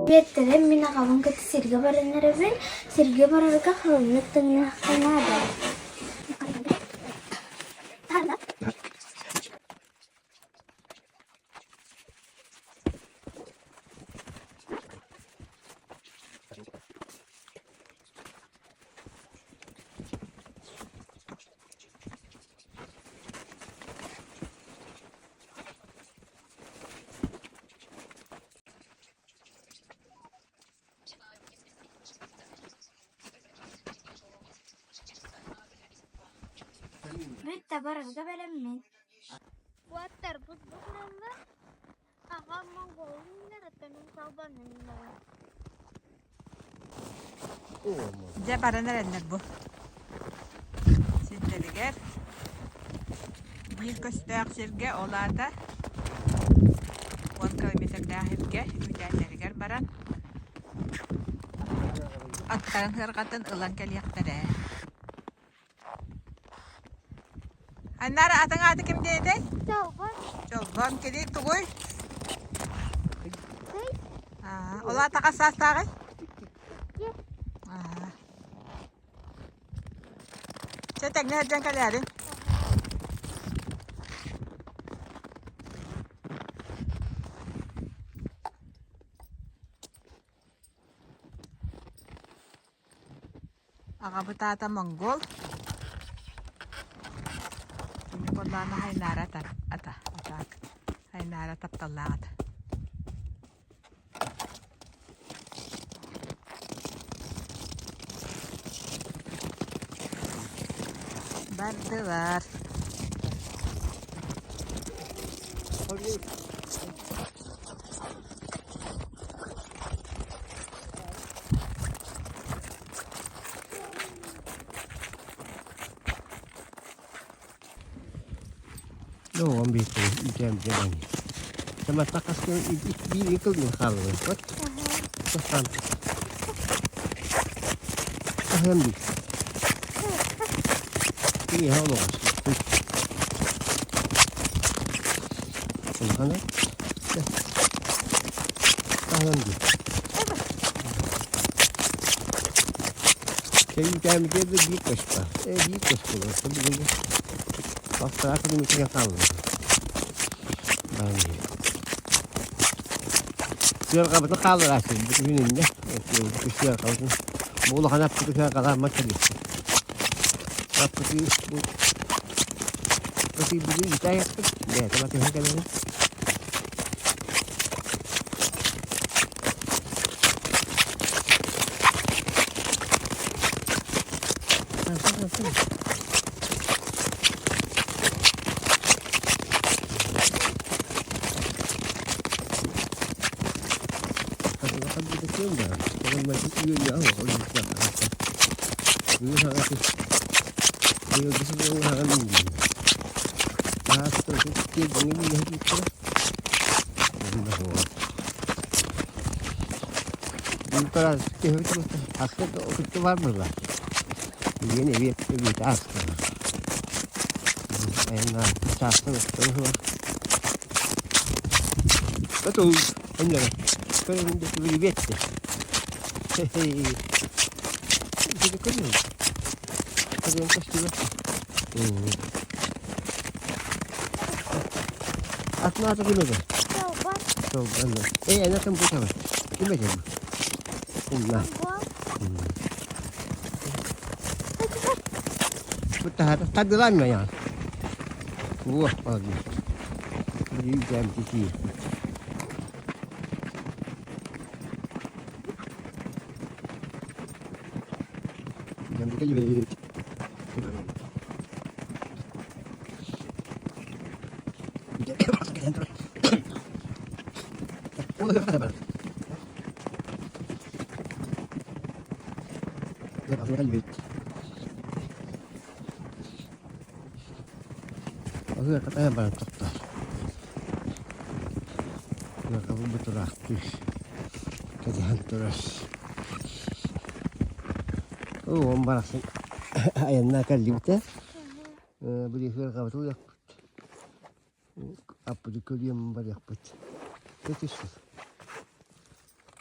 Биэттэрэ мин аҕабын кытта сиргэ баран эрэбин, сиргэ барарга халыҥнык таҥныахха наада. Бүттэ барарга бэлэммин. Уоттарбыт бу тураллар. Аҕам монгуолун иҥнэр, оттон мин салбанным иҥнэбин. Дьэ баран эрэллэр бу. Сирдэригэр биир көстөөх сиргэ ол аата 10 километрдаах сиргэ үүтээннэригэр баран аттарын сыарҕатын ылан кэлиэхтэрэ. Аннара атыҥ ааты ким диэтэй? Чолбон. Чолбон кини тугуй? Кый. Аа, ол аата хас саастааҕый? Икки. Аа. Чэ тэҥҥэ сылдьан кэлээриҥ. Аҕабыт аата Монгол. Кини буоллаҕына Хайнаара ата, атаак. Хайнаара тапталлаах ата. Бардылар. No on biitteri ikään pitäni. Tämä takaisin viikon hallintot. Tuossa on. Ihan olevasti. Onhan Кэйүүкээмитигэр да биир көстө. Ээ биир көстө бүгүн бастаах күнүмүтүгэр хаалла. Сыарҕабытын хаалларааччы бүтүн иннэ. Сыарҕабытын бу улахан аппыты сыарҕалааммат кэлиэхпит. Аппыты бу Ытыйбыты үтээйэхпит. Бэйэтэ батыһан кэлэбин. Чолбон.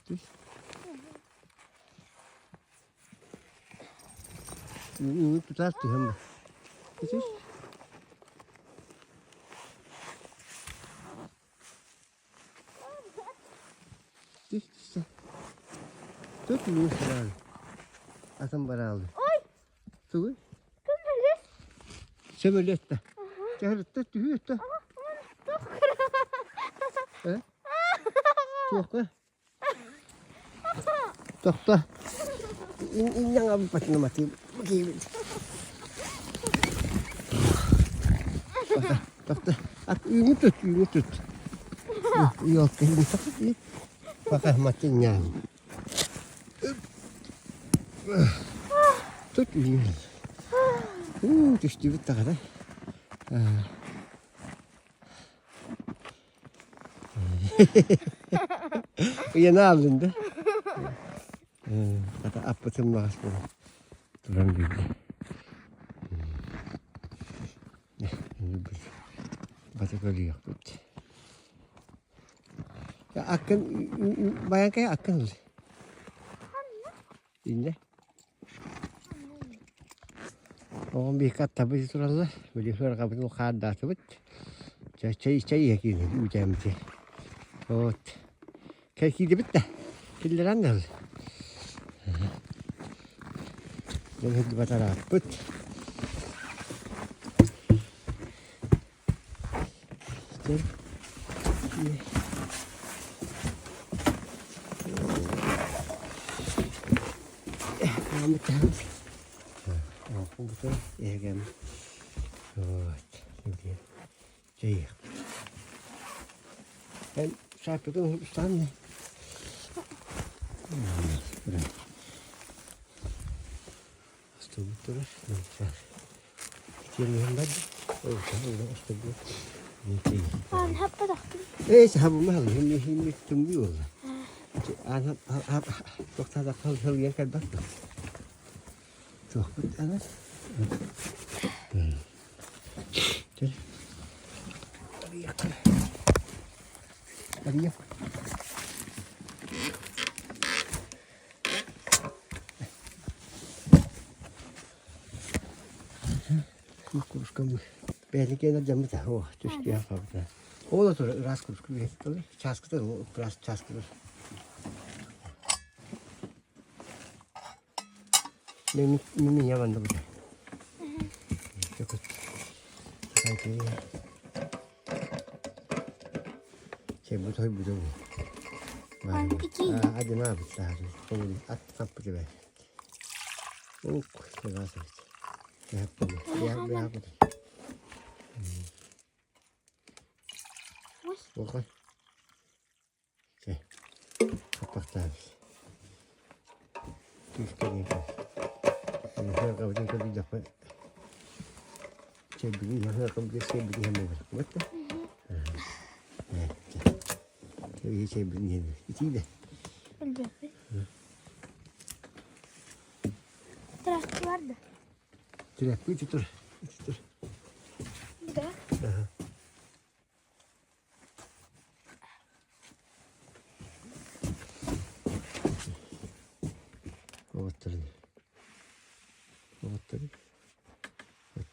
Монгол. Түс. Үҥү тутаар түһэн бар. Түс. Түс түс. Тут үҥү сыраан. Атын бараалы. Ой! Тугуй? Көмөлөс. Сөмөлүөт да. Чаһырытта түһүө да. Э? Туохха? Тохто. Инньэҥ абыппатынаматыы киһибит. Тохто. Үүҥү тут, үүҥү тут. Ёлка, Пока матиньян. Тут үүҥү. Уу, түстүбүт даҕаны. Ыйана ааллын да. Хата аппытым маҕас буолан туран биэрдэ. Бата көрүөхпүт. Аккын баянкай аккын ыл. Иннэ. Оҕом биһикки аттарбыт тураллар, били сыарҕабытын хаардаатыбыт. Чэ чэй чэй иһэ киирдин үүтээммитигэр. Вот. Кэ киирдибит да киллэрэн да Дьон сылдьыбат арааппыт. Бэйэтин дьаммыта оо түстүөх хаалбыта. Ол турар ыраас курска үөһэттэлэр. Чааскыта ыраас чааскылар. Мен меня манна бу. Чэ бу той бу Адина бу ат хаппыты бэ. Ук, Тракторы да. Тряпка ити тур. Ити тур. Да. Ага. Оҕотторун. Оҕотторун. Вот.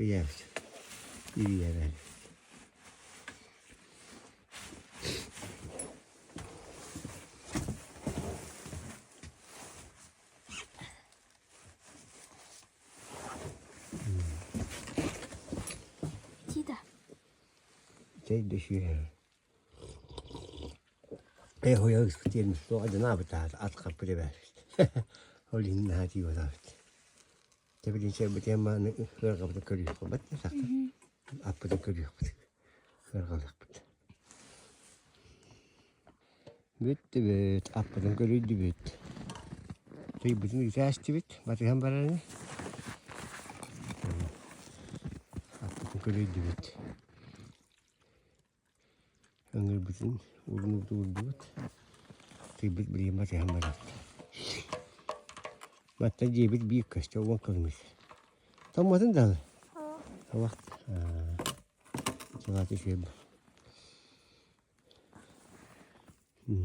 Ийэбит. Ийэбит. Тида. Чэй дөшүө. Э хойо диэн суох дьанаабыт ат хаппыт эбээт. Ол иһин наһаа тиийбатаабыт. Тэбилин сэрбитиэн мааны ыарҕабытын көрүөхпүт сахта. Аппытын көрүөхпүт. Ыарҕалыахпыт. Бүттүбүт, аппытын көрүйдүбүт. Тыйбытын үтээстибит, батыһан баран аппытын көрүйдүбүт. Ыҥырбытын уурунубут уурдубут. Тыйбыт билигин батыһан барар. Мантан дьиэбит биир көстө уон километр. Тоҥмотун даҕаны? Туох? Салааты үчүгэй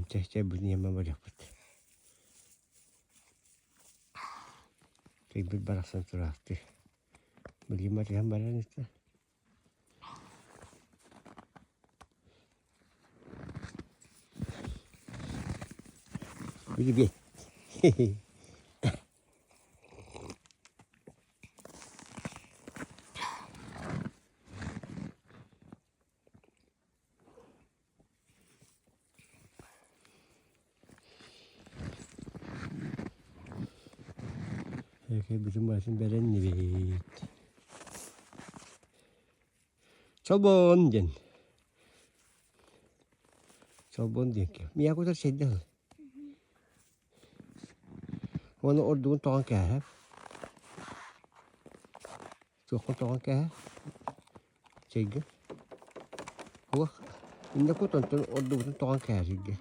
Чэ, чэ, бу барыахпыт. Тыйбыт барахсан тураахтыы. Билигин батыһан баран истэ. Билибиэт. Бүтүн барытын бэрэннибит. Чолбон диэн. Чолбон диэн ким. Миэхэ кутар чэйдэ ыл. Уонна ордугун тоҕон кээһэр. Туоххун тоҕон кээһэр. Чэйгэ. Туох иннэ кут онтон ордубутун тоҕон кээһэргэ.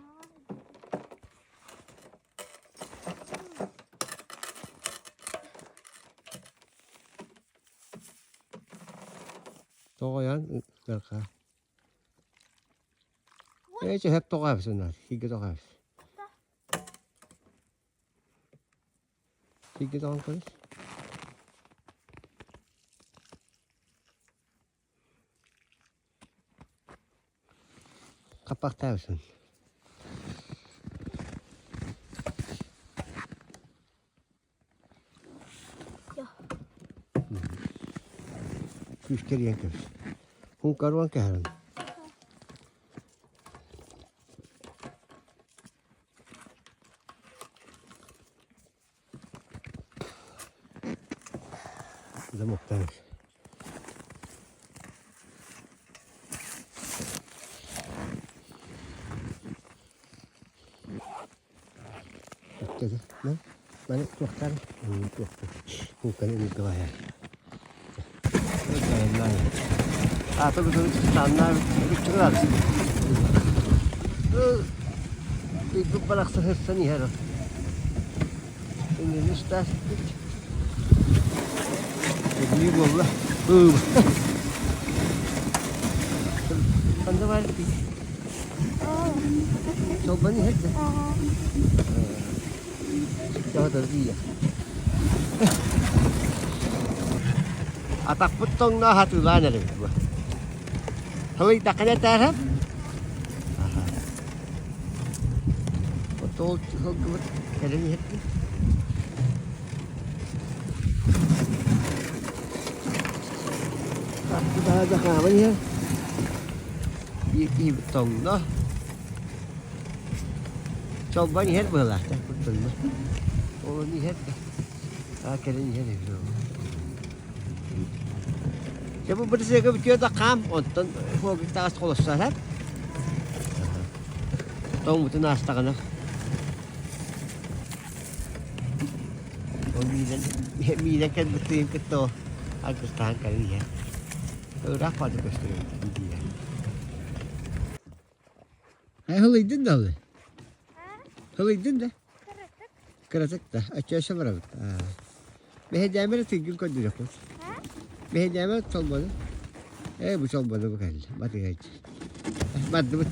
Тоҕойон ыарха. Ээ чэһэп тоҕообсунар, сиргэ тоҕообс. Сиргэ тоҕон көрүс. Хаппахтаабысын. Күүскэ диэн кэбис. Хункаруан кэһэрин. Замоктаах. Маны туохтаан туохтан кууканы Николая. Ата бүтүн тааннаа бүтүн Ыйбыт барахсан сырсан иһэр. Иннини ыстаастык. Эбии буолла. Ханна баар Чолбон иһэр да? Атахпыт тоҥно хатыылаан эрэбит бу. Хылыйдаххына этээрэм. Отол сылгыбыт кэлэн иһэрдин. Хаппыт хааман иһэр. Биир киһибит тоҥно. Чолбон иһэр быһыылаах да куттанна. Ол иһэр да. Аа кэлэн иһэр эбит ол. Дьэ бу бырысыага бүтүө да хаам, онтон хуогик таҕас холоссоһар. Тоҥмутун аастаҕына. Ол миинэн, миинэн кэлбит тыйын кытта ол аргыстаһан кэлэн иһэр. Ыраах баҕайы көстөр эбит диирэ. Һылыйдын да ылы? Һылыйдын да? Кыратык да. Оччоосо барабыт. Мэһэйдээмэ эрэ тыйгын көрдөрүөхпүт. Мэһэйдээмэ чолбону. Ээ бу чолбону бу кэллэ. Батыһааччы. Бардыбыт.